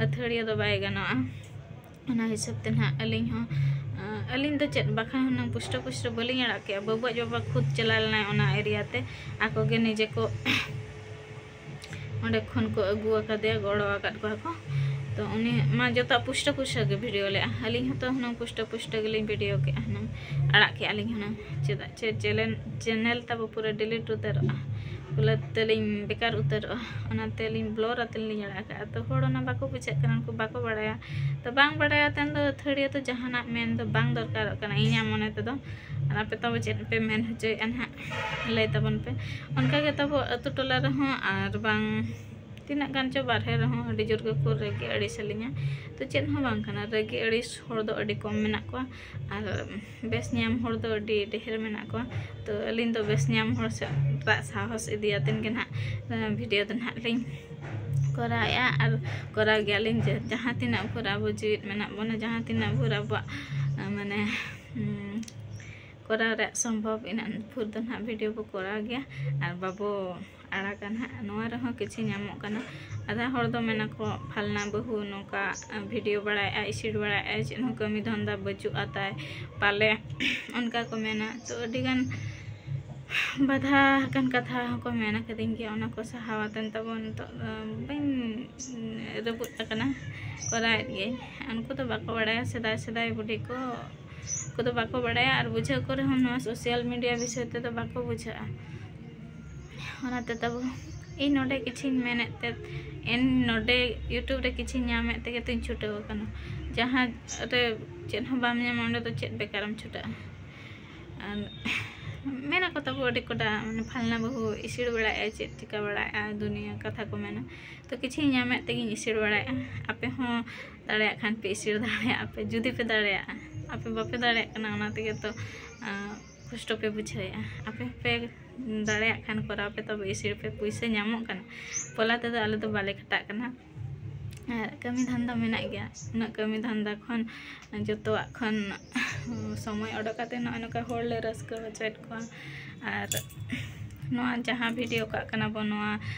ᱟᱹᱛᱷᱟᱹᱲᱤᱭᱟᱹ ᱫᱚ ᱵᱟᱭ ᱜᱟᱱᱚᱜᱼᱟ᱾ ᱚᱱᱟ ᱦᱤᱥᱟᱹᱵ ᱛᱮ ᱱᱟᱦᱟᱜ ᱟᱹᱞᱤᱧ ᱦᱚᱸ, ᱟᱸ, ᱟᱹᱞᱤᱧ ᱫᱚ ᱪᱮᱫ ᱵᱟᱠᱷᱟᱱ ᱦᱩᱱᱟᱹᱝ ᱯᱩᱥᱴᱟᱹ ᱯᱩᱥᱴᱟᱹ ᱵᱟᱹᱞᱤᱧ ᱟᱲᱟᱜ ᱠᱮᱜᱼᱟ᱾ ᱵᱟᱹᱵᱩᱣᱟᱜ ᱵᱟᱵᱟ ᱠᱷᱩᱫ ᱪᱟᱞᱟᱣ ᱞᱮᱱᱟᱭ ᱚᱱᱟ ᱮᱨᱤᱭᱟ ᱛᱮ, ᱟᱠᱚ ᱜᱮ ᱱᱤᱡᱮ ᱠᱚ ᱚᱸᱰᱮ ᱠᱷᱚᱱ ᱠᱚ ᱟᱹᱜᱩ ᱟᱠᱟᱫᱮᱭᱟ, ᱜᱚᱲᱚ ᱟᱠᱟᱫ ᱠᱚᱣᱟ ᱠᱚ᱾ ᱛᱚ ᱩᱱᱤ ᱢᱟ ᱡᱚᱛᱚᱣᱟᱜ ᱯᱩᱥᱴᱟᱹ ᱯᱩᱥᱴᱟᱹ ᱜᱮ ᱵᱷᱤᱰᱤᱭᱳ ᱞᱮᱜᱼᱟ᱾ ᱟᱹᱞᱤᱧ ᱦᱚᱸᱛᱚ ᱦᱩᱱᱟᱹᱝ ᱯᱩᱥᱴᱟᱹ ᱯᱩᱥᱴᱟᱹ ᱜᱮᱞᱤᱧ ᱵᱷᱤᱰᱤᱭᱳ ᱠᱮᱜᱼᱟ ᱦᱩᱱᱟᱹᱝ, ᱟᱲᱟᱜ ᱠᱮᱜᱼᱟ ᱞᱤᱧ ᱦᱩᱱᱟᱹᱝ᱾ ᱪᱮᱫᱟᱜ ᱪᱮ ᱪᱮᱱᱮᱞ, ᱪᱮᱱᱮᱞ ᱛᱟᱵᱚ ᱯᱩᱨᱟᱹ ᱰᱤᱞᱤᱴ ᱩᱛᱟᱹᱨᱚᱜᱼᱟ, ᱯᱩᱨᱟᱹ ᱛᱮᱞᱤᱧ ᱵᱮᱠᱟᱨ ᱩᱛᱟᱹᱨᱚᱜᱼᱟ᱾ ᱚᱱᱟᱛᱮᱞᱤᱧ ᱵᱞᱚᱨ ᱟᱛᱮᱞᱤᱧ ᱟᱲᱟᱜ ᱠᱟᱜᱼᱟ᱾ ᱛᱚ ᱦᱚᱲ ᱚᱱᱟ ᱵᱟᱠᱚ ᱵᱩᱡᱷᱟᱹᱜ ᱠᱟᱱᱟ, ᱩᱱᱠᱩ ᱵᱟᱠᱚ ᱵᱟᱲᱟᱭᱟ᱾ ᱛᱚ ᱵᱟᱝ ᱵᱟᱲᱟᱭ ᱟᱛᱮᱱ ᱫᱚ ᱟᱹᱛᱷᱟᱹᱲᱤᱭᱟᱹ ᱛᱚ ᱡᱟᱦᱟᱱᱟᱜ ᱢᱮᱱ ᱫᱚ ᱵᱟᱝ ᱫᱚᱨᱠᱟᱨᱚᱜ ᱠᱟᱱᱟ ᱤᱧᱟᱹᱜ ᱢᱚᱱᱮ ᱛᱮᱫᱚ᱾ ᱟᱨ ᱟᱯᱮ ᱛᱟᱵᱚ ᱪᱮᱫ ᱯᱮ ᱢᱮᱱ ᱦᱚᱪᱚᱭᱮᱫᱼᱟ ᱱᱟᱦᱟᱜ, ᱞᱟᱹᱭ ᱛᱟᱵᱚᱱ ᱯᱮ᱾ ᱚᱱᱠᱟ ᱜᱮ ᱛᱟᱵᱚ ᱟᱹᱛᱩ ᱴᱚᱞᱟ ᱨᱮᱦᱚᱸ, ᱟᱨ ᱵᱟᱝ ᱛᱤᱱᱟᱹᱜ ᱜᱟᱱ ᱪᱚ ᱵᱟᱨᱦᱮ ᱨᱮᱦᱚᱸ ᱟᱹᱰᱤ ᱡᱳᱨ ᱜᱮᱠᱚ ᱨᱟᱹᱜᱤ ᱟᱹᱲᱤᱥ ᱟᱹᱞᱤᱧᱟ᱾ ᱛᱚ ᱪᱮᱫ ᱦᱚᱸ ᱵᱟᱝ ᱠᱟᱱᱟ, ᱨᱟᱹᱜᱤ ᱟᱹᱲᱤᱥ ᱦᱚᱲ ᱫᱚ ᱟᱹᱰᱤ ᱠᱚᱢ ᱢᱮᱱᱟᱜ ᱠᱚᱣᱟ, ᱟᱨ ᱵᱮᱥ ᱧᱟᱢ ᱦᱚᱲ ᱫᱚ ᱟᱹᱰᱤ ᱰᱷᱮᱨ ᱢᱮᱱᱟᱜ ᱠᱚᱣᱟ᱾ ᱛᱚ ᱟᱹᱞᱤᱧ ᱫᱚ ᱵᱮᱥ ᱧᱟᱢ ᱦᱚᱲ ᱥᱮᱫ ᱨᱟᱜ ᱥᱟᱦᱚᱥ ᱤᱫᱤᱭᱟᱛᱮᱱ ᱜᱮ ᱱᱟᱦᱟᱜ, ᱟᱸ, ᱵᱷᱤᱰᱤᱭᱳ ᱫᱚ ᱱᱟᱦᱟᱜ ᱞᱤᱧ ᱠᱚᱨᱟᱣᱮᱫᱼᱟ᱾ ᱟᱨ ᱠᱚᱨᱟᱣ ᱜᱮᱭᱟᱞᱤᱧ ᱡᱮ ᱡᱟᱦᱟᱸ ᱛᱤᱱᱟᱹᱜ ᱵᱷᱳᱨ ᱟᱵᱚ ᱡᱤᱣᱮᱫ ᱢᱮᱱᱟᱜ ᱵᱚᱱᱟ, ᱡᱟᱦᱟᱸ ᱛᱤᱱᱟᱹᱜ ᱵᱷᱳᱨ ᱟᱵᱚᱣᱟᱜ, ᱟᱸ, ᱢᱟᱱᱮ, ᱩᱸ, ᱠᱚᱨᱟᱣ ᱨᱮᱭᱟᱜ ᱥᱚᱢᱵᱷᱚᱵ, ᱤᱱᱟᱹᱜ ᱵᱷᱳᱨ ᱫᱚ ᱱᱟᱦᱟᱜ ᱵᱷᱤᱰᱤᱭᱳ ᱵᱚ ᱠᱚᱨᱟᱣ ᱜᱮᱭᱟ᱾ ᱟᱨ ᱵᱟᱵᱚ ᱟᱲᱟᱜᱟ ᱱᱟᱦᱟᱜ᱾ ᱱᱚᱣᱟ ᱨᱮᱦᱚᱸ ᱠᱤᱪᱷᱤ ᱧᱟᱢᱚᱜ ᱠᱟᱱᱟ᱾ ᱟᱫᱷᱟ ᱦᱚᱲ ᱫᱚ ᱢᱮᱱᱟ ᱠᱚ, "ᱯᱷᱟᱞᱱᱟ ᱵᱟᱹᱦᱩ ᱱᱚᱝᱠᱟ ᱵᱷᱤᱰᱤᱭᱳ ᱵᱟᱲᱟᱭᱮᱫᱼᱟ, ᱤᱥᱤᱲ ᱵᱟᱲᱟᱭᱮᱫᱼᱟ, ᱪᱮᱫ ᱦᱚᱸ ᱠᱟᱹᱢᱤ ᱫᱷᱟᱱᱫᱟ ᱵᱟᱹᱪᱩᱜᱼᱟ ᱛᱟᱭ ᱯᱟᱞᱮ", ᱚᱱᱠᱟ ᱠᱚ ᱢᱮᱱᱟ᱾ ᱛᱚ ᱟᱹᱰᱤᱜᱟᱱ ᱵᱟᱫᱷᱟ ᱟᱠᱟᱱ ᱠᱟᱛᱷᱟ ᱦᱚᱸᱠᱚ ᱢᱮᱱ ᱟᱠᱟᱫᱤᱧ ᱜᱮᱭᱟ, ᱚᱱᱟ ᱠᱚ ᱥᱟᱦᱟᱣ ᱟᱛᱮᱱ ᱛᱟᱵᱚᱱ ᱱᱤᱛᱚᱜ ᱫᱚ ᱵᱟᱹᱧ ᱨᱟᱹᱯᱩᱫ ᱟᱠᱟᱱᱟ, ᱠᱚᱨᱟᱣᱮᱫ ᱜᱤᱭᱟᱹᱧ᱾ ᱩᱱᱠᱩ ᱫᱚ ᱵᱟᱠᱚ ᱵᱟᱲᱟᱭᱟ, ᱥᱮᱫᱟᱭ ᱥᱮᱫᱟᱭ ᱵᱩᱰᱷᱤ ᱠᱚ, ᱩᱱᱠᱩ ᱫᱚ ᱵᱟᱠᱚ ᱵᱟᱲᱟᱭᱟ᱾ ᱟᱨ ᱵᱩᱡᱷᱟᱹᱣ ᱠᱚᱨᱮ ᱦᱚᱸ ᱱᱚᱣᱟ ᱥᱳᱥᱟᱞ ᱢᱤᱰᱤᱭᱟ ᱵᱤᱥᱚᱭ ᱛᱮᱫᱚ ᱵᱟᱠᱚ ᱵᱩᱡᱷᱟᱹᱜᱼᱟ᱾ ᱚᱱᱟᱛᱮ ᱛᱟᱵᱚ ᱤᱧ ᱱᱚᱰᱮ ᱠᱤᱪᱷᱤᱧ ᱢᱮᱱᱮᱫ ᱛᱮ, ᱤᱧ ᱱᱚᱰᱮ ᱭᱩᱴᱩᱵᱽ ᱨᱮ ᱠᱤᱪᱷᱤᱧ ᱧᱟᱢᱮᱫ ᱛᱮᱜᱮ ᱛᱚᱧ ᱪᱷᱩᱴᱟᱹᱣ ᱟᱠᱟᱱᱟ᱾ ᱡᱟᱦᱟᱸ ᱨᱮ ᱪᱮᱫ ᱦᱚᱸ ᱵᱟᱢ ᱧᱟᱢᱟ, ᱚᱸᱰᱮ ᱫᱚ ᱪᱮᱫ ᱵᱮᱠᱟᱨᱮᱢ ᱪᱷᱩᱴᱟᱹᱜᱼᱟ? ᱟᱨ ᱢᱮᱱᱟᱠᱚ ᱛᱟᱵᱚ ᱟᱹᱰᱤ ᱠᱚᱰᱟ, ᱢᱟᱱᱮ, ᱯᱷᱟᱞᱱᱟ ᱵᱟᱹᱦᱩ ᱤᱥᱤᱲ ᱵᱟᱲᱟᱭᱮᱫᱼᱟᱭ, ᱪᱮᱫ ᱪᱤᱠᱟᱹ ᱵᱟᱲᱟᱭᱮᱫᱼᱟ, ᱫᱩᱱᱤᱭᱟᱹ ᱠᱟᱛᱷᱟ ᱠᱚ ᱢᱮᱱᱟ᱾ ᱛᱚ ᱠᱤᱪᱷᱤᱧ ᱧᱟᱢᱮᱫ ᱛᱮᱜᱮᱧ ᱤᱥᱤᱲ ᱵᱟᱲᱟᱭᱮᱫᱼᱟ᱾ ᱟᱯᱮ ᱦᱚᱸ ᱫᱟᱲᱮᱭᱟᱜ ᱠᱷᱟᱱ ᱯᱮ ᱤᱥᱤᱲ ᱫᱟᱲᱮᱭᱟᱜᱼᱟ ᱯᱮ, ᱡᱩᱫᱤ ᱯᱮ ᱫᱟᱲᱮᱭᱟᱜᱼᱟ᱾ ᱟᱯᱮ ᱵᱟᱯᱮ ᱫᱟᱲᱮᱭᱟᱜ ᱠᱟᱱᱟ, ᱚᱱᱟ ᱛᱮᱜᱮ ᱛᱚ, ᱟᱸ, ᱠᱚᱥᱴᱚ ᱯᱮ ᱵᱩᱡᱷᱟᱹᱣᱮᱫᱼᱟ᱾ ᱟᱯᱮ ᱦᱚᱸᱯᱮ ᱫᱟᱲᱮᱭᱟᱜ ᱠᱷᱟᱱ ᱠᱚᱨᱟᱣ ᱯᱮ, ᱛᱚᱵᱮ ᱤᱥᱤᱲ ᱯᱮ, ᱯᱩᱭᱥᱟᱹ ᱧᱟᱢᱚᱜ ᱠᱟᱱᱟ᱾ ᱯᱚᱞᱟ ᱛᱮᱫᱚ ᱟᱞᱮ ᱫᱚ ᱵᱟᱞᱮ ᱠᱷᱟᱴᱟᱜ ᱠᱟᱱᱟ᱾ ᱟᱨ ᱠᱟᱹᱢᱤ ᱫᱷᱟᱱᱫᱟ ᱢᱮᱱᱟᱜ ᱜᱮᱭᱟ᱾ ᱩᱱᱟᱹᱜ ᱠᱟᱹᱢᱤ ᱫᱷᱟᱱᱫᱟ ᱠᱷᱚᱱ, ᱡᱚᱛᱚᱣᱟᱜ ᱠᱷᱚᱱ ᱥᱚᱢᱚᱭ ᱚᱰᱚᱠ ᱠᱟᱛᱮ ᱱᱚᱜᱼᱚᱭ ᱱᱚᱝᱠᱟ ᱦᱚᱲ ᱞᱮ ᱨᱟᱹᱥᱠᱟᱹ ᱦᱚᱪᱚᱭᱮᱫ ᱠᱚᱣᱟ᱾ ᱟᱨ ᱱᱚᱣᱟ ᱡᱟᱦᱟᱸ ᱵᱷᱤᱰᱤᱭᱳ ᱠᱟᱜ ᱠᱟᱱᱟ ᱵᱚᱱ, ᱱᱚᱣᱟ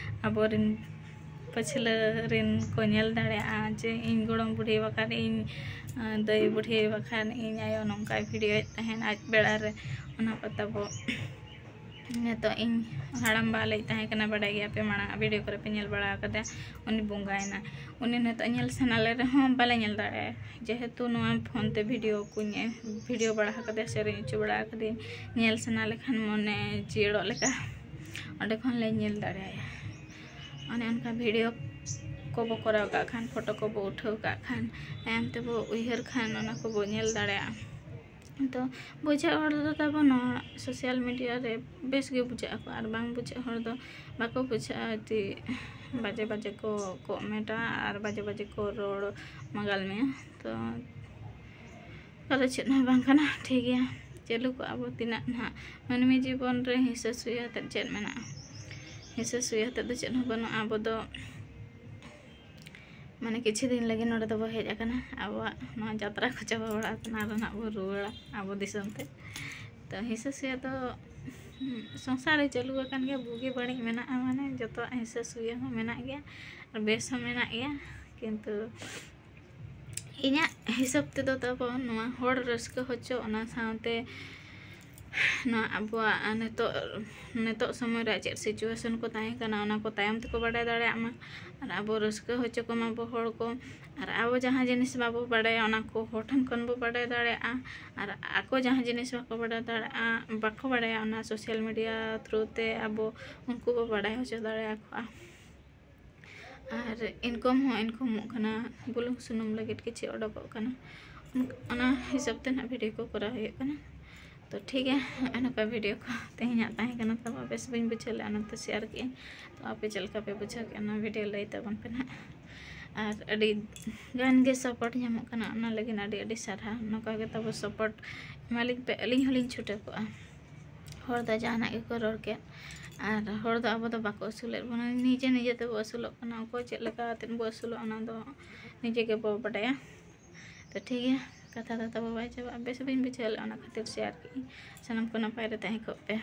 ᱟᱵᱚᱨᱮᱱ ᱯᱟᱹᱪᱷᱞᱟᱹ ᱨᱮᱱ ᱠᱚ ᱧᱮᱞ ᱫᱟᱲᱮᱭᱟᱜᱼᱟ ᱡᱮ ᱤᱧ ᱜᱚᱲᱚᱢ ᱵᱩᱰᱷᱤ ᱚᱠᱟᱨᱮ ᱤᱧ ᱫᱟᱹᱭ ᱵᱩᱰᱷᱤ ᱵᱟᱠᱷᱟᱱ ᱤᱧ ᱟᱭᱳ ᱱᱚᱝᱠᱟᱭ ᱵᱷᱤᱰᱤᱭᱳᱭᱮᱫ ᱛᱟᱦᱮᱱ ᱟᱡ ᱵᱮᱲᱟ ᱨᱮ᱾ ᱚᱱᱟ ᱯᱟᱛᱟ ᱵᱚ ᱱᱤᱛᱚᱜ ᱤᱧ ᱦᱟᱲᱟᱢ ᱵᱟ ᱞᱟᱹᱭ ᱛᱟᱦᱮᱸ ᱠᱟᱱᱟ, ᱵᱟᱰᱟᱭ ᱜᱮᱭᱟ ᱯᱮ, ᱢᱟᱲᱟᱝ ᱟᱜ ᱵᱷᱤᱰᱤᱭᱳ ᱠᱚᱨᱮ ᱯᱮ ᱧᱮᱞ ᱵᱟᱲᱟ ᱟᱠᱟᱫᱟ, ᱩᱱᱤ ᱵᱚᱸᱜᱟᱭᱮᱱᱟ᱾ ᱩᱱᱤ ᱱᱤᱛᱚᱜ ᱧᱮᱞ ᱥᱟᱱᱟ ᱞᱮ ᱨᱮᱦᱚᱸ ᱵᱟᱞᱮ ᱧᱮᱞ ᱫᱟᱲᱮᱭᱟᱜᱼᱟ, ᱡᱮᱦᱮᱛᱩ ᱱᱚᱣᱟ ᱯᱷᱳᱱ ᱛᱮ ᱵᱷᱤᱰᱤᱭᱳ ᱠᱚᱧ ᱵᱷᱤᱰᱤᱭᱳ ᱵᱟᱲᱟ ᱟᱠᱟᱫᱮᱭᱟ, ᱥᱮᱨᱮᱧ ᱦᱚᱪᱚ ᱵᱟᱲᱟ ᱟᱠᱟᱫᱮᱭᱟᱹᱧ᱾ ᱧᱮᱞ ᱥᱟᱱᱟ ᱞᱮᱠᱷᱟᱱ ᱢᱚᱱᱮ ᱡᱤᱭᱟᱹᱲᱚᱜ ᱞᱮᱠᱟ ᱚᱸᱰᱮ ᱠᱷᱚᱱ ᱞᱮ ᱧᱮᱞ ᱫᱟᱲᱮᱭᱟᱭᱟ᱾ ᱚᱱᱮ ᱚᱱᱠᱟ ᱵᱷᱤᱰᱤᱭᱳ ᱠᱚᱵᱚ ᱠᱚᱨᱟᱣ ᱠᱟᱜ ᱠᱷᱟᱱ, ᱯᱷᱳᱴᱳ ᱠᱚᱵᱚ ᱩᱴᱷᱟᱹᱣ ᱠᱟᱜ ᱠᱷᱟᱱ, ᱛᱟᱭᱚᱢ ᱛᱮᱵᱚ ᱩᱭᱦᱟᱹᱨ ᱠᱷᱟᱱ ᱚᱱᱟ ᱠᱚᱵᱚ ᱧᱮᱞ ᱫᱟᱲᱮᱭᱟᱜᱼᱟ᱾ ᱛᱚ ᱵᱩᱡᱷᱟᱹᱜ ᱦᱚᱲ ᱫᱚ ᱛᱟᱵᱚ ᱱᱚᱣᱟ ᱥᱳᱥᱟᱞ ᱢᱤᱰᱤᱭᱟ ᱨᱮ ᱵᱮᱥ ᱜᱮ ᱵᱩᱡᱷᱟᱹᱜ ᱟᱠᱚ, ᱟᱨ ᱵᱟᱝ ᱵᱩᱡᱷᱟᱹᱜ ᱦᱚᱲ ᱫᱚ ᱵᱟᱠᱚ ᱵᱩᱡᱷᱟᱹᱜᱼᱟ᱾ ᱡᱩᱫᱤ ᱵᱟᱡᱮ ᱵᱟᱡᱮ ᱠᱚ ᱠᱚᱢᱮᱱᱴᱟ ᱟᱨ ᱵᱟᱡᱮ ᱵᱟᱡᱮ ᱠᱚ ᱨᱚᱲ ᱢᱟᱜᱟᱞ ᱢᱮᱭᱟ, ᱛᱚ ᱚᱱᱠᱟ ᱫᱚ ᱪᱮᱫ ᱦᱚᱸ ᱵᱟᱝ ᱠᱟᱱᱟ᱾ ᱴᱷᱤᱠ ᱜᱮᱭᱟ, ᱪᱟᱹᱞᱩ ᱠᱚᱜᱼᱟ ᱵᱚ ᱛᱤᱱᱟᱹᱜ ᱱᱟᱦᱟᱜ᱾ ᱢᱟᱹᱱᱢᱤ ᱡᱤᱵᱚᱱ ᱨᱮ ᱦᱤᱸᱥᱟᱹ ᱥᱩᱭᱟᱹ ᱟᱛᱮᱫ ᱪᱮᱫ ᱢᱮᱱᱟᱜᱼᱟ? ᱦᱤᱸᱥᱟᱹ ᱥᱩᱭᱟᱹ ᱟᱛᱮᱫ ᱫᱚ ᱪᱮᱫ ᱦᱚᱸ ᱵᱟᱹᱱᱩᱜᱼᱟ᱾ ᱟᱵᱚ ᱫᱚ ᱢᱟᱱᱮ ᱠᱤᱪᱷᱩ ᱫᱤᱱ ᱞᱟᱹᱜᱤᱫ ᱱᱚᱰᱮ ᱫᱚᱵᱚ ᱦᱮᱡ ᱟᱠᱟᱱᱟ, ᱟᱵᱚᱣᱟᱜ ᱱᱚᱣᱟ ᱡᱟᱛᱨᱟ ᱠᱚ ᱪᱟᱵᱟ ᱵᱟᱲᱟ ᱟᱠᱟᱱᱟ, ᱟᱨ ᱱᱟᱦᱟᱜ ᱵᱚ ᱨᱩᱣᱟᱹᱲᱟ ᱟᱵᱚ ᱫᱤᱥᱚᱢ ᱛᱮ᱾ ᱛᱚ ᱦᱤᱸᱥᱟᱹ ᱥᱩᱭᱟᱹ ᱫᱚ, ᱦᱩᱸ, ᱥᱚᱝᱥᱟᱨ ᱨᱮ ᱪᱟᱹᱞᱩ ᱟᱠᱟᱱ ᱜᱮᱭᱟ, ᱵᱩᱜᱤ ᱵᱟᱹᱲᱤᱡ ᱢᱮᱱᱟᱜᱼᱟ, ᱢᱟᱱᱮ ᱡᱚᱛᱚᱣᱟᱜ ᱦᱤᱸᱥᱟᱹ ᱥᱩᱭᱟᱹ ᱦᱚᱸ ᱢᱮᱱᱟᱜ ᱜᱮᱭᱟ ᱟᱨ ᱵᱮᱥ ᱦᱚᱸ ᱢᱮᱱᱟᱜ ᱜᱮᱭᱟ᱾ ᱠᱤᱱᱛᱩ ᱤᱧᱟᱹᱜ ᱦᱤᱥᱟᱹᱵ ᱛᱮᱫᱚ ᱛᱟᱵᱚ ᱱᱚᱣᱟ ᱦᱚᱲ ᱨᱟᱹᱥᱠᱟᱹ ᱦᱚᱪᱚ, ᱚᱱᱟ ᱥᱟᱶᱛᱮ ᱱᱚᱣᱟ ᱟᱵᱚᱣᱟᱜ ᱱᱤᱛᱚᱜ, ᱱᱤᱛᱚᱜ ᱥᱚᱢᱚᱭ ᱨᱮᱭᱟᱜ ᱪᱮᱫ ᱥᱤᱪᱩᱭᱮᱥᱚᱱ ᱠᱚ ᱛᱟᱦᱮᱸ ᱠᱟᱱᱟ, ᱚᱱᱟ ᱠᱚ ᱛᱟᱭᱚᱢ ᱛᱮᱠᱚ ᱵᱟᱰᱟᱭ ᱫᱟᱲᱮᱭᱟᱜ ᱢᱟ᱾ ᱟᱨ ᱟᱵᱚ ᱨᱟᱹᱥᱠᱟᱹ ᱦᱚᱪᱚ ᱠᱚᱢᱟ ᱵᱚ ᱦᱚᱲ ᱠᱚ᱾ ᱟᱨ ᱟᱵᱚ ᱡᱟᱦᱟᱸ ᱡᱤᱱᱤᱥ ᱵᱟᱵᱚ ᱵᱟᱰᱟᱭᱟ, ᱚᱱᱟ ᱠᱚ ᱦᱚᱲ ᱴᱷᱮᱱ ᱠᱷᱚᱱ ᱵᱚ ᱵᱟᱰᱟᱭ ᱫᱟᱲᱮᱭᱟᱜᱼᱟ᱾ ᱟᱨ ᱟᱠᱚ ᱡᱟᱦᱟᱸ ᱡᱤᱱᱤᱥ ᱵᱟᱠᱚ ᱵᱟᱰᱟᱭ ᱫᱟᱲᱮᱭᱟᱜᱼᱟ, ᱵᱟᱠᱚ ᱵᱟᱰᱟᱭᱟ, ᱚᱱᱟ ᱥᱳᱥᱟᱞ ᱢᱤᱰᱤᱭᱟ ᱛᱷᱨᱩ ᱛᱮ ᱟᱵᱚ ᱩᱱᱠᱩ ᱵᱚ ᱵᱟᱰᱟᱭ ᱦᱚᱪᱚ ᱫᱟᱲᱮᱭᱟᱠᱚᱣᱟ᱾ ᱟᱨ ᱤᱱᱠᱟᱢ ᱦᱚᱸ ᱤᱱᱠᱟᱢᱚᱜ ᱠᱟᱱᱟ, ᱵᱩᱞᱩᱝ ᱥᱩᱱᱩᱢ ᱞᱟᱹᱜᱤᱫ ᱠᱤᱪᱷᱩ ᱚᱰᱚᱠᱚᱜ ᱠᱟᱱᱟ, ᱚᱱ-, ᱚᱱᱟ ᱦᱤᱥᱟᱹᱵ ᱛᱮ ᱱᱟᱦᱟᱜ ᱵᱷᱤᱰᱤᱭᱳ ᱠᱚ ᱠᱚᱨᱟᱣ ᱦᱩᱭᱩᱜ ᱠᱟᱱᱟ᱾ ᱛᱚ ᱴᱷᱤᱠ ᱜᱮᱭᱟ, ᱱᱚᱜᱼᱚ ᱱᱚᱝᱠᱟ ᱵᱷᱤᱰᱤᱭᱳ ᱠᱚ ᱛᱮᱦᱮᱧᱟᱜ ᱛᱟᱦᱮᱸ ᱠᱟᱱᱟ ᱛᱟᱵᱚ, ᱵᱮᱥ ᱵᱟᱹᱧ ᱵᱩᱡᱷᱟᱹᱣ ᱞᱮᱫᱼᱟ, ᱚᱱᱟᱛᱮ ᱥᱮᱭᱟᱨ ᱠᱮᱫᱼᱟᱹᱧ᱾ ᱛᱚ ᱟᱯᱮ ᱪᱮᱫ ᱞᱮᱠᱟ ᱯᱮ ᱵᱩᱡᱷᱟᱹᱣ ᱠᱮᱫᱼᱟ ᱱᱚᱣᱟ ᱵᱷᱤᱰᱤᱭᱳ, ᱞᱟᱹᱭ ᱛᱟᱵᱚᱱ ᱯᱮ ᱱᱟᱦᱟᱜ᱾ ᱟᱨ ᱟᱹᱰᱤ ᱜᱟᱱ ᱜᱮ ᱥᱟᱯᱳᱨᱴ ᱧᱟᱢᱚᱜ ᱠᱟᱱᱟ, ᱚᱱᱟ ᱞᱟᱹᱜᱤᱫ ᱟᱹᱰᱤ ᱟᱹᱰᱤ ᱥᱟᱨᱦᱟᱣ᱾ ᱱᱚᱝᱠᱟ ᱜᱮ ᱛᱟᱵᱚ ᱥᱟᱯᱳᱨᱴ ᱮᱢᱟᱞᱤᱧ ᱯᱮ, ᱟᱹᱞᱤᱧ ᱦᱚᱸᱞᱤᱧ ᱪᱷᱩᱴᱟᱹᱣ ᱠᱚᱜᱼᱟ᱾ ᱦᱚᱲ ᱫᱚ ᱡᱟᱦᱟᱱᱟᱜ ᱜᱮᱠᱚ ᱨᱚᱲ ᱠᱮᱫ, ᱟᱨ ᱦᱚᱲ ᱫᱚ ᱟᱵᱚ ᱫᱚ ᱵᱟᱠᱚ ᱟᱹᱥᱩᱞᱮᱫ ᱵᱚᱱᱟ, ᱱᱤᱡᱮ ᱱᱤᱡᱮ ᱛᱮᱵᱚ ᱟᱹᱥᱩᱞᱚᱜ ᱠᱟᱱᱟ᱾ ᱚᱠᱚᱭ ᱪᱮᱫ ᱞᱮᱠᱟ ᱠᱟᱛᱮᱫ ᱵᱚ ᱟᱹᱥᱩᱞᱚᱜᱼᱟ, ᱚᱱᱟ ᱫᱚ ᱱᱤᱡᱮ ᱜᱮᱵᱚ ᱵᱟᱰᱟᱭᱟ᱾ ᱛᱚ ᱴᱷᱤᱠ ᱜᱮᱭᱟ, ᱠᱟᱛᱷᱟ ᱫᱚ ᱛᱟᱵᱚ ᱵᱟᱭ ᱪᱟᱵᱟᱜᱼᱟ, ᱵᱮᱥ ᱵᱟᱹᱧ ᱵᱩᱡᱷᱟᱹᱣ ᱞᱮᱫᱼᱟ, ᱚᱱᱟ ᱠᱷᱟᱹᱛᱤᱨ ᱥᱮᱭᱟᱨ ᱠᱮᱫᱼᱟᱹᱧ᱾ ᱥᱟᱱᱟᱢ ᱠᱚ ᱱᱟᱯᱟᱭ ᱨᱮ ᱛᱟᱦᱮᱸ ᱠᱚᱜ ᱯᱮ᱾